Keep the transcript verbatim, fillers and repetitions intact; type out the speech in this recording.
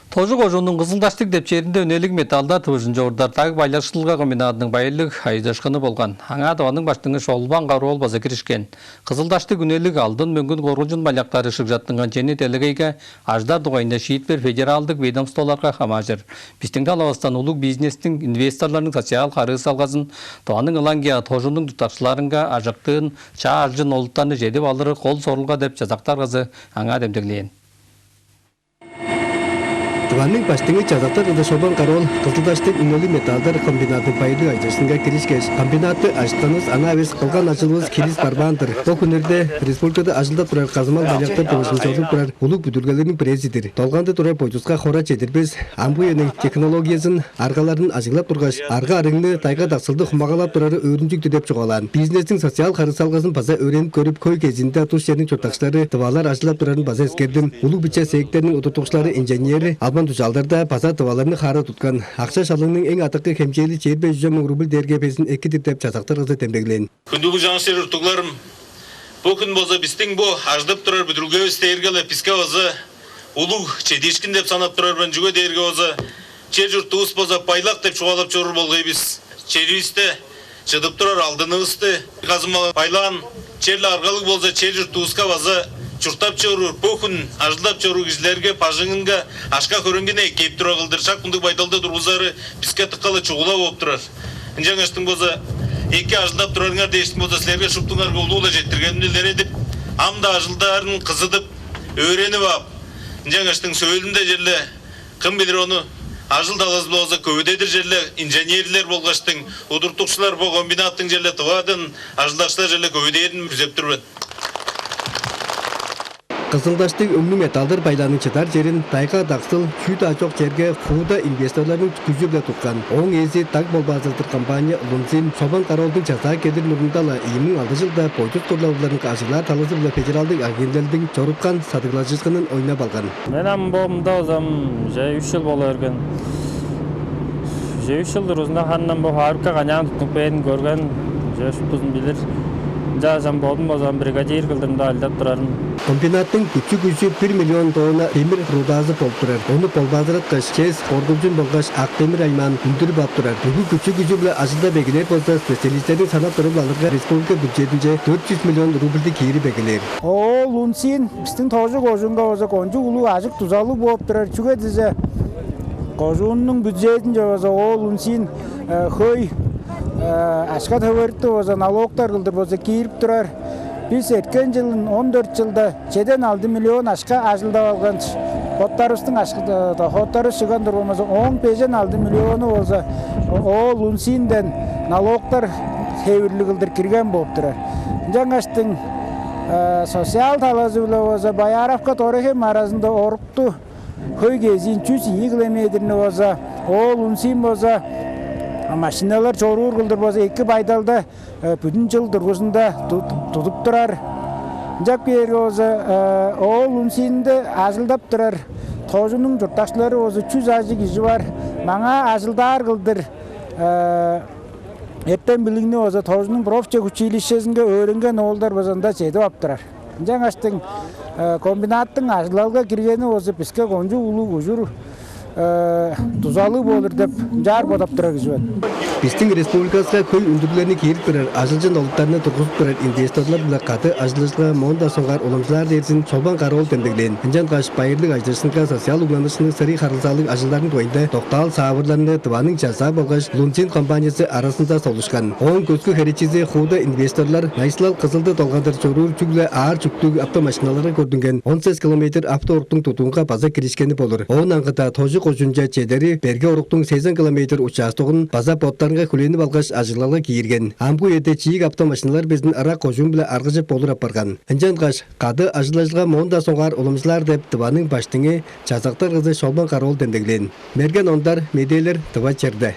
Тожу кожууннуң Кызыл-Даштыг деп черинде үнелиг металлдар тывыжын чорудар даг байлакчылга комбинадының байырлыг ажыдыышкыны болган. Аңаа Тываның Баштыңы Шолбан Кара-оол база киришкен. Кызыл-Даштыг үнелиг алдын-мөңгүн коргунчуг байлактары шыгжаттынган чени делегейге ажыдар дугайында шиитпир федералдыг ведомстволарга хамааржыр. Бистиң талавыстан улуг бизнестиң, инвесторларның социал харыысалгазын, Тываның ылаңгыя тожунуң чурттакчыларынга ажыктыын, чаа ажылчын олуттарны чедип алыры кол сорулга деп чазактар кызы аңаа демдеглээн. Тываның Баштыңы чазактар кызы Шолбан Кара-оол Кызыл-Даштыг үнелиг металлдар комбинадының байырлыг ажыдыышкынынга киришкеш, комбинатты ажытканывыс аңаа эвес, кылган ажылывыс хирис барбаан-дыр. Бо хүннерде республикада ажылдап турар казымал байлактар тывыжын чорудуп турар улуг бүдүрүлгелерниң бирээзи-дир. Долганды турар бойдуска хора чедирбес, амгы үениң технологиязын, аргаларын ажыглап тургаш, арга-арыгны, тайга-даксылды хумагалап турары өөрүнчүг-дүр деп чугаалаан. Бизнестиң социал харыысалгазын база өөренип көрүп, хөй кезиинде тус черниң чурттакчылары тывалар ажылдап турарын база эскердим. Улуг-биче цехтерниң удуртукчулары, инженери албан-дужаалдарда база тываларны хаара туткан. Акша-шалыңның эң адаккы хемчээли чээрби беш чүс муң рубль дээрге безин эки-дир деп чазактар кызы демдеглээн. Хүндүлүг чаңгыс чер-чурттугларым, бо хүн болза бистиң бо ажыдып турар бүдүрүлгевис дээрге-ле биске база улуг чедиишкин деп санап турар мен. Чүге дээрге болза чер-чуртувус болза байлак деп чугаалап чоруур болгай бис. Черивисте чыдып турар алдынывысты, казымал байлаан черле аргалыг болза, чер-чуртувуска база чурттап чоруур, бо хүн ажылдап чоруур кижилерге, бажыңынга акша-хөреңгини эккеп турар кылдыр шак мындыг байдалда тургузары биске дыка-ла чугула болуп турар. Ынчангаштың болза, эки ажылдап турарыңар дээштиң болза, силерге шуптуңарга улуу-ла четтиргенимни илередип, ам-даа ажылдаарын кызыдып, өөренип ап, ынчангаштың сөөлүнде черле, кым билир, ону ажыл талазы-биле болза көвүдедир черле инженерлер болгаштың удуртукчулар, бо комбинаттың черле Тывадан ажылдакчылар черле көвүдээрин күзеп тур мен. Кызыл-Даштыг өңнүг металлдар байлааның чыдар черин тайга-даксыл, чүү-даа чок черге хууда инвесторларның күжү-биле туткан. Ооң ээзи даг болбаазырадыр компания «Лунзин» Шолбан Кара-оолдуң чазаа келир мурнунда-ла ийи муң алды чылда бойдус курлалыгларын ажыглаар талазы-биле федералдыг агентелгиниң чоруткан садыглажыышкынын ойнап алган. Мен ам бо мында болза ам уже үш чыл боло берген. Уже үш чыл дургузунда харын ам бо фабрика канчаар туттунуп кээрин көрген, уже шуптузун билир. Ынчангаш ам бодум болза ам бригадир кылдыр мында ажылдап турарым. Комбинаттың күчү-күжү бир миллион тонна демир рудазы болуп турар. Ону болбаазыраткаш, ЧЭС, Коргунчуг болгаш Ак-Демир аймаан үндүрүп ап турар. Бүгү күчү-күжү-биле ажылдап эгелээр болза, специалистерниң санап турар балыгы республика бюджетинче дөрт чүс миллион рубльди киирип эгелээр. ООО «Лунзин» бистиң Тожу кожуунга болза кончуг улуг ажык-дузалыг бооп турар. Чүге дизе кожууннуң бюджединче болза ООО «Лунзин» э, хөй э, акша-төгерикти болза налогтар кылдыр болза киирип турар. Бис эрткен чылын, он дөрт чылда, чеден алды миллион акша ажылдап алган, боттарывыстың акша, э, доходтары шыган турган болза, ооң бежен алды миллиону болза ООО «Лунзинден» налогтар хевирлиг кылдыр кирген болуп турар. Ынчангаштың э, социал талазы-биле болза Бояровка — Дорохем аразында орукту, хөй кезиин чүс ийи километрни болза ООО «Лунзин» болза машиналар чоруур кылдыр болза эки байдалда э, бүдүн чыл дургузунда ту-, тудуп турар. Ынчап кээрге болза э, ООО «Лунзинде» ажылдап турар Тожунуң чурттакчылары болза чүс ажыг кижи бар. Маңаа ажылдаар кылдыр э, эртем-билигни болза Тожунуң профтехучилищезинге өөренген оолдар болза ында чедип ап турар. Ынчангаштың э, комбинаттың ажыглалга киргени болза биске кончуг улуг ужур, э, дузалыг болур деп ынчаар бодап турар кижи мен. Бистиң республикавыска хөй үндүрүглерни киирип турар, ажылчын олуттарны тургузуп турар инвесторлар-биле кады ажылдажылга моон-даа соңгаар уламчылаар дээрзин Шолбан Кара-оол демдеглээн. Ынчангаш байырлыг ажыдыышкынга социал угланыышкынның сырый харылзаалыг ажылдарының дугайында доктаал-саавырларны Тываның чазаа болгаш «Лунзин» компаниясы аразында солушкан. Ооң көскү херечизи хууда инвесторлар найысылал Кызылды долгандыр чоруур чүгле аар чүктүг автомашиналарга көрдүнген он сес километр автооруктуң тудуунга база киришкени болур. Оон аңгыда Тожу кожуунче чедери берге оруктуң сезен километр участогун база боттарынга хүлээнип алгаш, ажыглалга киирген. Амгы үеде чиик автомашиналар безин ырак кожуун-биле аргыжып болур апарган. Ынчангаш кады ажылдажылга моон-даа соңгаар уламчылаар деп Тываның Баштыңы, чазактар кызы Шолбан Кара-оол демдеглээн. Мерген Ондар, медээлер, «Тыва чер»де.